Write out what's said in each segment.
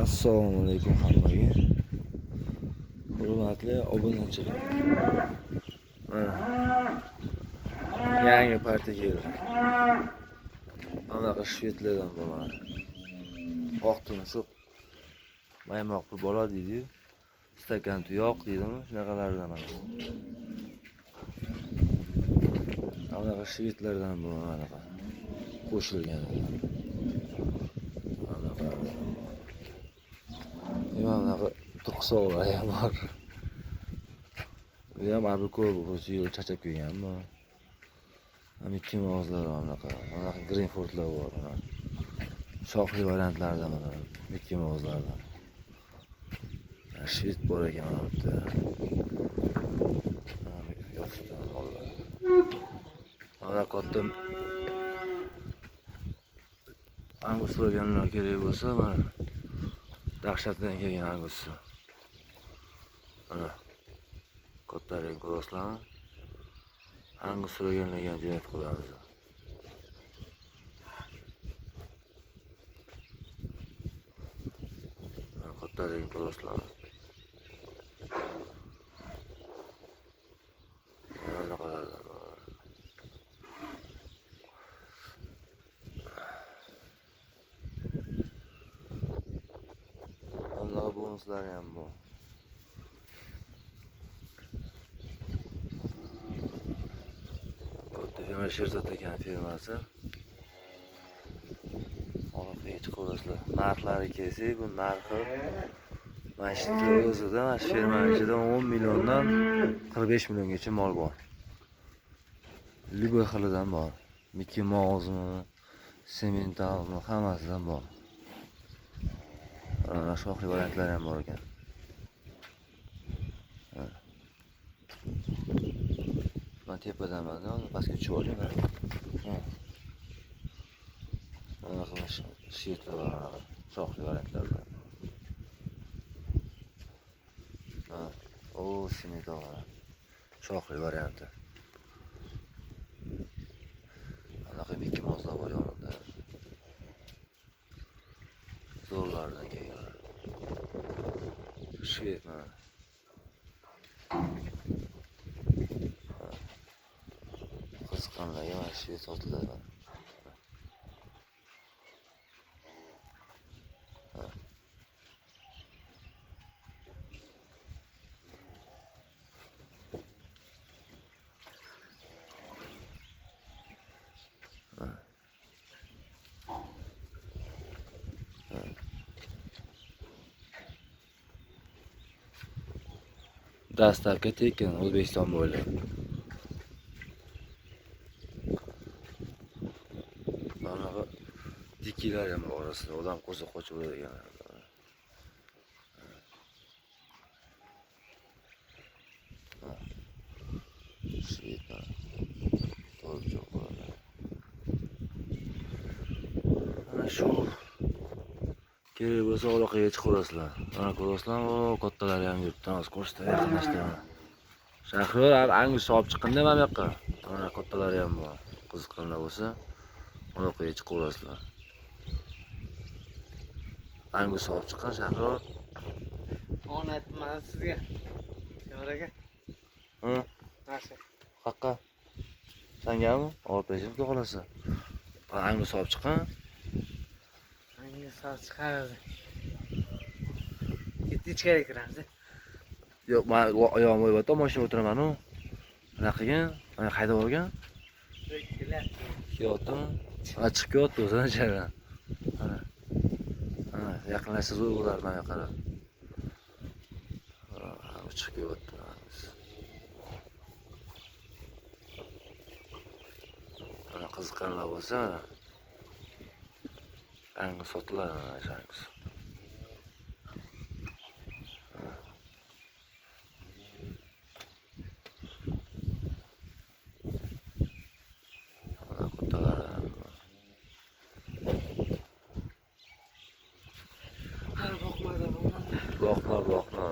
Assalomu alaykum hammaga. Hurmatli obunachilar. Mana yangi partiya keldi. Anaqa shvedlardan bu mana. Oq tumshuq maymoq bir bola deydi-yu. Stakan tuyoq deydimi? Shunaqalardan mana. Anaqa shvedlardan bu anaqa qo'shilgan. Anaqa. Anaqa turqsoqlar ham bor. Bu ham abrikos yo'l charchab kelganmi? Mikki Mouse'lar bor anaqa. Anaqa Greenfordlar bor mana. Shoxli variantlardan mana Mikki Mouse'lardan. Shved bor ekan mana bu yerda. Yotibdi mollar. Mana katta angus so'raganlar kerak bo'lsa mana dahshatdan kelgan angusi. Mana kattalarni ko'rasizlarmi? Angus so'raganlarga ham jo'natib qo'yamiz. Mana kattalarni ko'rasizlarmi? Mana bunaqa bonuslari ham bor. Katta firma Sherzod ekan firmasi. Orqaga chiqaverasizlar. Narxlari kelsak, bu narxi mana shu o'zida, mana shu firmaning ichida 10 milliondan 45 milliongacha mol bor. Любой xilidan bor. Mickey Mouse'mi, Sementalmi, hammasidan bor. Mana shoxli variantlari ham bor ekan. Man tepadanman, pastga tushib oling. Mana shvedlar bor, shoxli variantlar bor. O, Semental shoxli varianti. Anaqa Mickey Mouse'lar bor yonida. Zo'rlardan kelgan. Shved mana. Qiziqqanlarga mana shved sotiladi mana. Dastavka tekin O'zbekiston bo'ylab. Mana bu dikilar ham orasida odam ko'rsa qochib o'tadigan. Mana shu kerak bo'lsa aloqaga chiqaverasizlar. Mana ko'rasizlarmi, kattalari ham yuribdi. Hozir ko'rsatib yaqinlashtiraman. Shahriyor angus olib chiqqanda mana bu yoqqa. Mana kattalari ham bor. Qiziqqanlar bo'lsa aloqaga chiqaverasizlar. Angus olib chiqqan Shahriyor. Ona aytdim sizga. Temur aka. Ha? Narsa. Haqqa. Sangami? Olib berishim xudo xolasa. Angus olib chiqqan. Angus olib chiqaradi. Ketdi ichkari kiramiz. Yo'q, men oyog'im o'ybatda mashina o'tiraman-u. Nima qilgan? Mana haydab olgan. Kelyapti. Kelyaptimi? Ha, chiqib kelyapti o'zidan ichkaridan. Mana. Mana yaqinlashsa zo'r bo'lardi mana qarab. Ha, chiqib kelyapti. Mana qiziqqanlar bo'lsa, mana angus sotiladi mana shu angus. Boqma, boqma.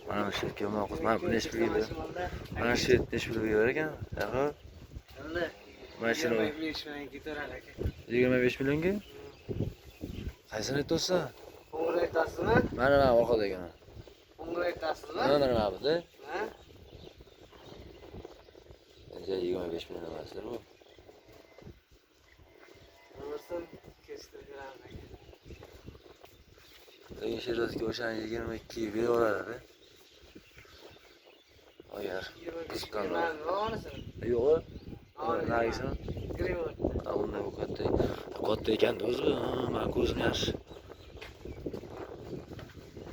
Mana shu yerga ma'qul. Mana bu necha pulga beradi? Mana shu yerda necha pulga berar ekan? Axir. Mana shuni 25 millionga ketaveradi aka. 25 millionga? Qaysini aytyapsan? O aytasizmi? Mana mana orqadagini. Unga aytasizmi? Mana mana mana bu. Ha? 25 million emasdir bu. Bilsin, kechtirib beramiz aka. Lekin Sherzodga o'shani 22 ga beraveradi. Agar 25 qiziqqanlar. bermadimi onisini? Yo'q. Onisini. Nagisini? Greenwood. Ha, undan bu katta. Katta ekan o'zi. Man ko'zim yaxshi.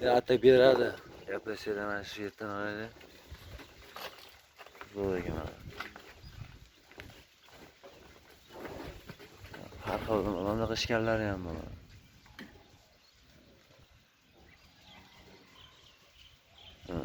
Ya ata beradi. Gaplashsanglar mana shu yerdan oladi. Zo'r ekan mana. Har xil mana bunaqa ishkallari ham bor. Ha.